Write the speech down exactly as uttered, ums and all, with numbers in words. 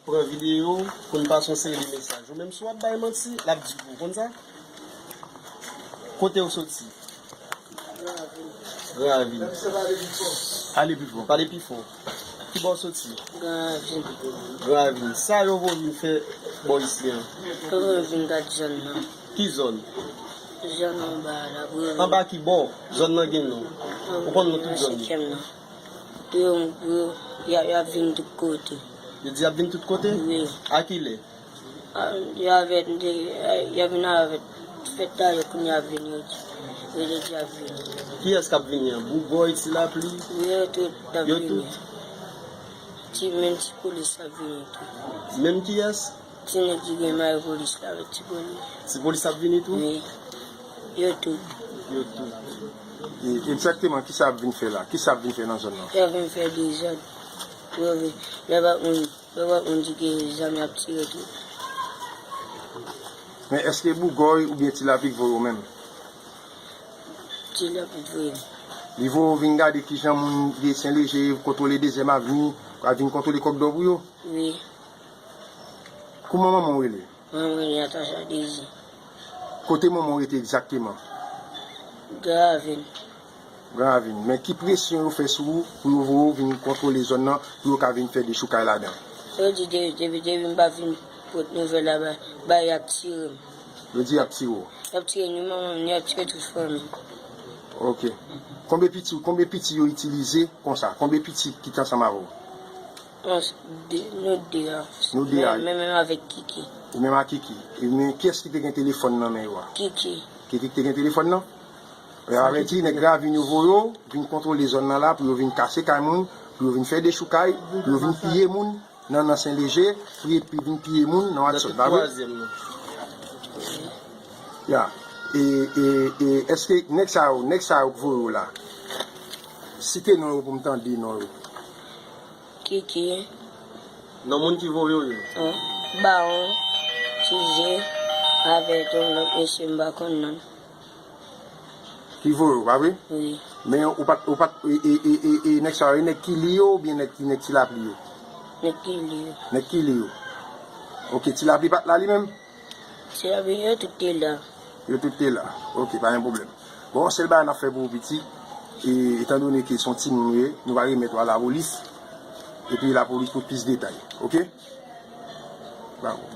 Pran videyo pou n pase yon seri de mesaj. Ou menm si w ap bay manti, l ap di pou ou. Konn sa? Kote w soti? Gran Ravin. Ale pi fò. Pale pi fò. Ki bò w soti? Gran Ravin. Gran Ravin. Sa yo voye w vin fè bò isi an? Yo voye m vin gad zòn nan. Ki zòn? Zòn anba a la, pou yo vin. Anba ki bò? Zòn nan gen non? Ou konn non tout zòn yo? Senkyèm nan. Pou yo, pou yo, y a, y a vin tout kote. Yo di y ap vin tout kote? Wi. A ki lè? A, y a vin, y a vin avèk fèt talè kounye a vini, yo di. Yo di y ap vini. Kiyès k ap vini an? Bougòy, Ti Lapli? Wi, yo tout ap vini. Yo tout? Ti, menm Ti Polis ap vini tou. Menm kiyès? Ti nèg ki gen mayo polis la avèk Ti Polis. Ti Polis ap vini tou? Wi. Yo tout. Yo tout. E, egzakteman, kisa ap vin fè la? Kisa ap vin fè nan zòn nan? Yo vin fè dezòd. Yo vin, yo pa moun, yo pa moun di ke zam y ap tire tou. Men èske Bougòy oubyen Ti Lapli k voye w menm? Ti Lapli k voye m. Li voye w vin gade kijan moun de Sen Leje kontwole Dezyèm Avni, a vin kontwole Kòk Dò pou yo? Wi. Kouman manman w rele? Manman m rele Natacha Dezi. Kote manman w rete egzakteman? Gran Ravin. Gran Ravin. Men ki presyon yo fè sou ou pou yo voye w vin kontwole zòn nan, pou yo ka vin fè dechoukay ladan? Yo di de-, depi, depi m pa vin pot nouvèl la, ba, ba y ap tire m. Yo di y ap tire w? Y ap tire ni manman m, ni y ap tire tout fanmi m. Ok. Konbyen piti, konbyen piti yo itilize konsa? Konbyen piti ki t ansanm avè w? Non, de, nou de a. Nou de a. Men, men menm avèk Kiki. Ou menm ak Kiki. E men kiyès ki te gen telefòn nan men yo a? Kiki. Kiki ki te gen telefòn nan? E avèk di, nèg Ravin yo voye w vin kontwole zòn nan la, pou yo vin kase kay moun, pou yo vin fè dechoukay, pou yo vin piye moun nan, nan Sen Leje, pou yo vin piye moun nan Watson, pa vre? Ya. E, e, e, èske nèg sa yo, nèg sa yo k voye w la, site non yo pou m tande non yo. Kiki. Non moun ki voye w yo? Bawon, Tize, avèk yon lòt mesye m pa konn non l. Ki voye w, pa vre? Wi. Men ou pa t, ou pa t, e, e, e, e, e nèg sa yo, e nèg Kili yo oubyen nèg, nèg Ti Lapli yo? Nèg Kili yo. Nèg Kili yo. Ok, Ti Lapli pa t la li menm? Ti Lapli, yo tout te la. Yo tout te la. Ok, pa gen pwoblèm. Bon, sèl bagay n ap fè pou ou, piti, e, etandone ke se yon timoun ou ye, nou va remèt ou a lapolis. Epi lapolis pou plis detay, ok? Bravo.